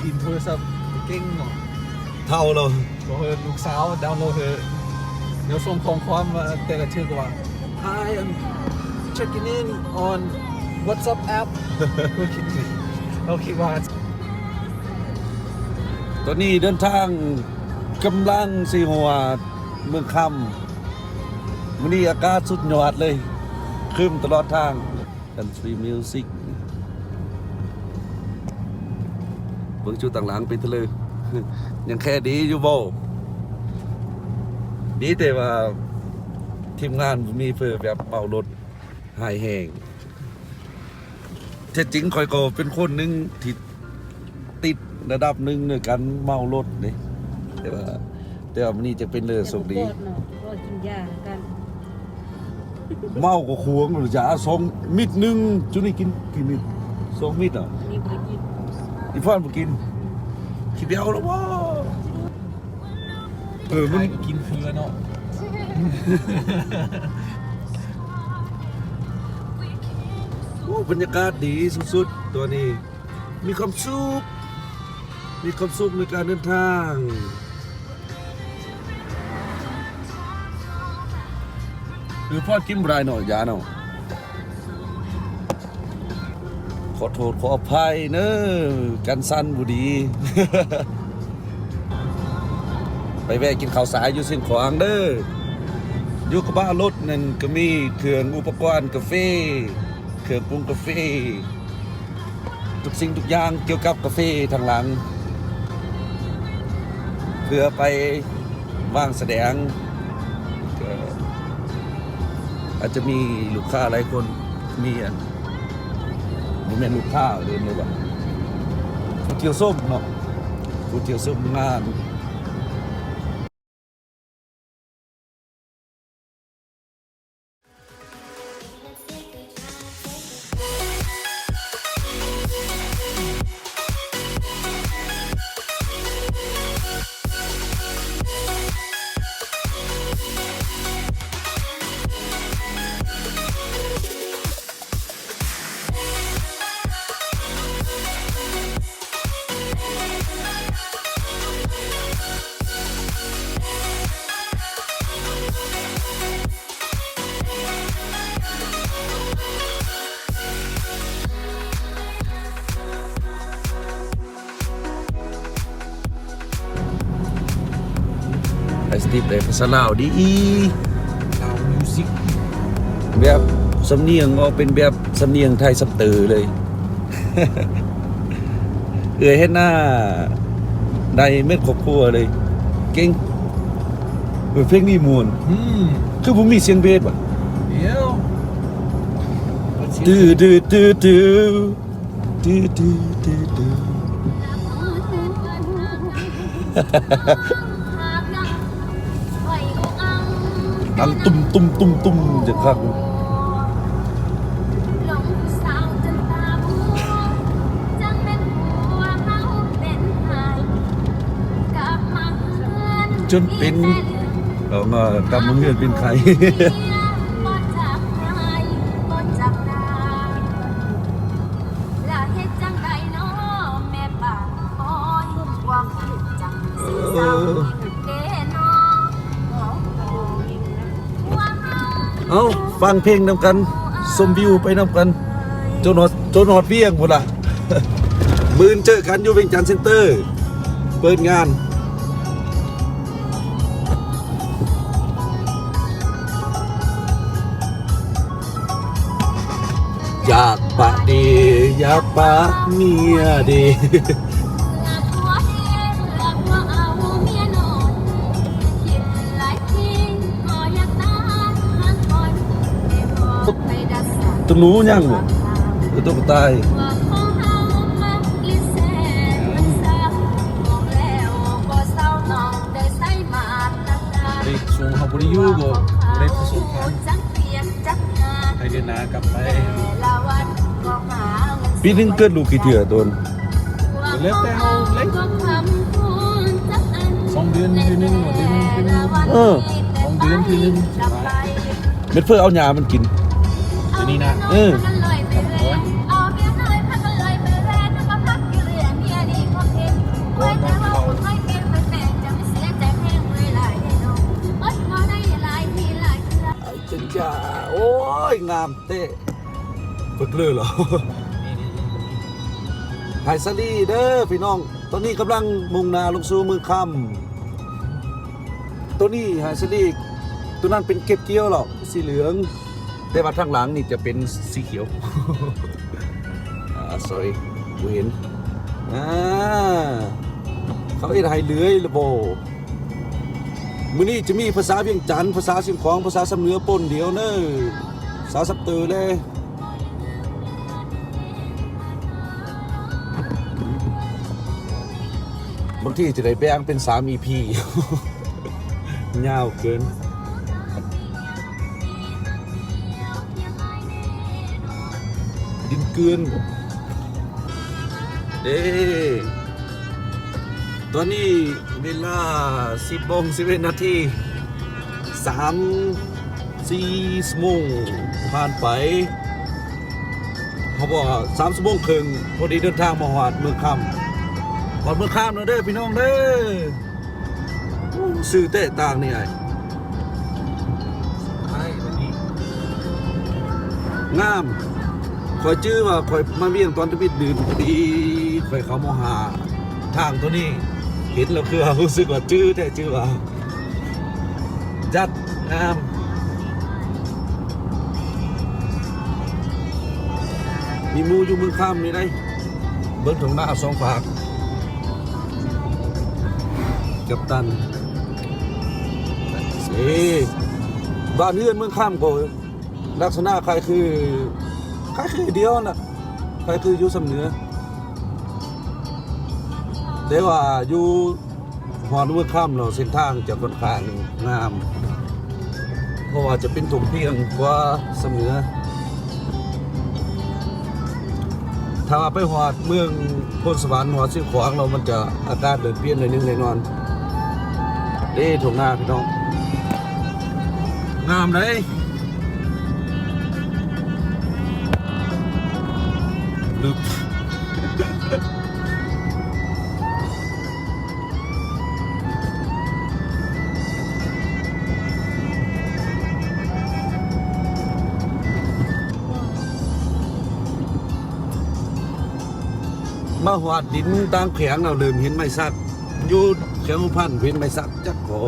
ຫຼິ້ນໂທລະສັບເກັ່ງເນາະ ເຖົ້າແລ້ວ ບອກໃຫ້ລູກສາວດາວໂຫຼດເຖາະ ດຽວສົ່ງຂໍ້ຄວາມມາແຕ່ລະເທື່ອກໍວ່າ I am checking in on WhatsApp app ເຮົາຄິດວ່າ ຕອນນີ້ເດີນທາງກຳລັງຊິຮອດເມືອງຄຳ ມື້ນີ້ອາກາດສຸດຍອດເລີຍ ຄຶ້ມຕະຫຼອດທາງ. Country music ເບິ່ງຈຸດຕ່າງຫຼັງເປັນເທື່ອເລີຍ ຍັງແຄ່ດີຢູ່ບໍ່? ດີແຕ່ວ່າທີມງານບໍ່ມີເພື່ອແບບເມົາລົດຮ້າຍແຮງ ແທ້ຈິງຂ້ອຍກໍເປັນຄົນໜຶ່ງທີ່ຕິດລະດັບໜຶ່ງໃນການເມົາລົດເດ້ ແຕ່ວ່າ ແຕ່ວ່າມື້ນີ້ຈະເປັນເລື່ອງໂຊກດີ ເມົາກໍຂວງ ຢາສອງເມັດໜຶ່ງ ຈຸນີ້ກິນ ກິນເມັດ ສອງເມັດ ອ່ະ ນີ້ບໍ່ໄດ້ກິນ ອີພອນບໍ່ກິນ ຂີ້ແບວແລ້ວບໍ່? ເອີ ມັນກິນເກືອເນາະ ໂອ້ ບັນຍາກາດດີສຸດໆ ຕອນນີ້ ມີຄວາມສຸກ ມີຄວາມສຸກໃນການເດີນທາງ ຄືພໍດກິນບໍ່ໄດ້ເນາະ ຢາເນາະ ຂໍໂທດຂໍອະໄພເນີ ກັນສັ່ນບໍ່ດີ ໄປແວະກິນເຂົ້າສາຍຢູ່ຊຽງຂວາງເດີ ຢູ່ກະບະລົດນັ້ນກໍມີເຄື່ອງອຸປະກອນກາເຟ ເຄື່ອງປຸງກາເຟ ທຸກສິ່ງທຸກຢ່າງກ່ຽວກັບກາເຟທາງຫຼັງ ເພື່ອໄປວາງສະແດງ ກໍອາດຈະມີລູກຄ້າຫຼາຍຄົນ ມີອັນ ບໍ່ແມ່ນລູກຄ້າເອີ້ນວ່າ ຜູ້ທ່ຽວຊົມເນາະ ຜູ້ທ່ຽວຊົມງານ. Hai Steve ໄດ້ພາສາລາວດີອີ່ ລາວມິວຊິກ ແບບສຳນຽງອອກເປັນແບບສຳນຽງໄທສຳເຕີເລີຍ ເອື້ອຍເຮັດໜ້າໄດ້ເໝິດຄອບຄົວເລີຍ ເກັ່ງ ເອີ ເພງນີ້ມ່ວນ ອືມ ຄືບໍ່ມີສຽງເບສຫວະ ດຽວ ຕື້ ຕື້ ຕື້ ຕື້ ຕື້ ດັງຕຸ້ມ ຕຸ້ມ ຕຸ້ມ ຕຸ້ມ ຈັ່ງຄັກ ຈົນເປັນ ເອົາມາກັບມາເຮືອນເປັນໄຂ້. ເອົ້າ ຟັງເພງນຳກັນ ຊົມວິວໄປນຳກັນ ຈົນຮອດ ຈົນຮອດວຽງພຸ້ນລະ. ມື້ອື່ນເຈີກັນຢູ່ວຽງຈັນເຊັນເຕີ ເປີດງານ. ຢາກປະເດ ຢາກປະເມຍເດ. ຕົວໜູຍັງບໍ່? ເອີ ຕົວກະຕ່າຍ. ເລກສູງເຮົາບໍ່ໄດ້ຢູ່ ບໍ່ ບໍ່ໄດ້ປະສົບພັນ ໃຫ້ເດືອນໜ້າກັບໄປ. ປີໜຶ່ງເກີດລູກຈັກເທື່ອໂຕນ? ກໍແລ້ວແຕ່ເຮົາເລີຍ ສອງເດືອນເທື່ອໜຶ່ງ ເດືອນໜຶ່ງເທື່ອໜຶ່ງ. ເອີ ສອງເດືອນເທື່ອໜຶ່ງ. ແມ່ນເພິ່ນເອົາຫຍ້າມັນກິນ ຕົວນີ້ນະ. ເອີ ກຳມະກອນ. ເອົາເບຍນ້ອຍພາກັນລອຍໄປແວ່ ນຳມາພັກຢູ່ເຮືອນເມຍນີ້ ຄອມເຫັນ ງາມແທ້ ເພິ່ນເລີຍເນາະ ໄຮ່ສາລີເດີພີ່ນ້ອງ. ຕອນນີ້ກຳລັງມຸ່ງໜ້າລົງສູ່ເມືອງຄຳ. ໂຕນີ້ໄຮ່ສາລີ ໂຕນັ້ນເປັນເກັບກ່ຽວແລ້ວ ສີເຫຼືອງ ແຕ່ວ່າທາງຫຼັງນີ້ຈະເປັນສີຂຽວ. ອ່າ sorry ບໍ່ເຫັນ. ອ່າ ເຂົາເຮັດໃຫ້ເລື່ອຍລະບໍ. ມື້ນີ້ຈະມີພາສາວຽງຈັນ, ພາສາຊຽງຂວາງ, ພາສາຊຳເໜືອປົນດຽວເນີ ພາສາຊຳເຕີແລ. ບາງທີຈະໄດ້ແບ່ງເປັນສາມອີພີ ຍາວເກີນ. ດິນເກືອນເດ້. ຕອນນີ້ເວລາສິບໂມງສິບເອັດນາທີ ສາມ ສີ່ຊົ່ວໂມງຜ່ານໄປ. ເຮົາບອກສາມຊົ່ວໂມງເຄິ່ງ ພໍດີເດີນທາງມາຮອດເມືອງຄຳ. ຮອດເມືອງຄຳແລ້ວເດີພີ່ນ້ອງເດີ. ໂອ້ ຊື່ແຕກຕ່າງນີ້ອ້າຍ ງາມ. ຂ້ອຍຈື່ວ່າຂ້ອຍມາວຽງຕອນທຳອິດນີ້ ດີຂ້ອຍເຂົ້າມໍຫ້າ ທາງໂຕນີ້ເຫັນແລ້ວຄືຮູ້ສຶກວ່າຈື່ແທ້ ຈື່ວ່າຈັດງາມ. ມີໝູ່ຢູ່ເມືອງຄຳນີ້ໄດ໋ ເບິ່ງທົ່ງນາສອງຟາກ. ກັບຕັນ ເອີ ບ້ານເຮືອນເມືອງຄຳກໍລັກສະນະຄ້າຍຄື ຄ້າຍຄືດຽວນະ ຄ້າຍຄືຢູ່ຊຳເໜືອ ແຕ່ວ່າຢູ່ຮອດເມືອງຄຳແລ້ວ ເສັ້ນທາງຈະຂ້ອນຂ້າງງາມ ເພາະວ່າຈະເປັນທົ່ງພຽງກວ່າຊຳເໜືອ. ຖ້າວ່າໄປຮອດເມືອງໂພນສະຫວັນ ຮອດຊຽງຂວາງແລ້ວ ມັນຈະອາກາດເລີ່ມປ່ຽນໜ້ອຍໜຶ່ງແນ່ນອນເດ້. ທົ່ງນາພີ່ນ້ອງ ງາມເດ້. ມາຮອດດິນຕ່າງແຂວງແລ້ວ ເລີ່ມເຫັນໄມ້ສັກ. ຢູ່ແຂວງຫົວພັນເຫັນໄມ້ສັກຈັກກໍ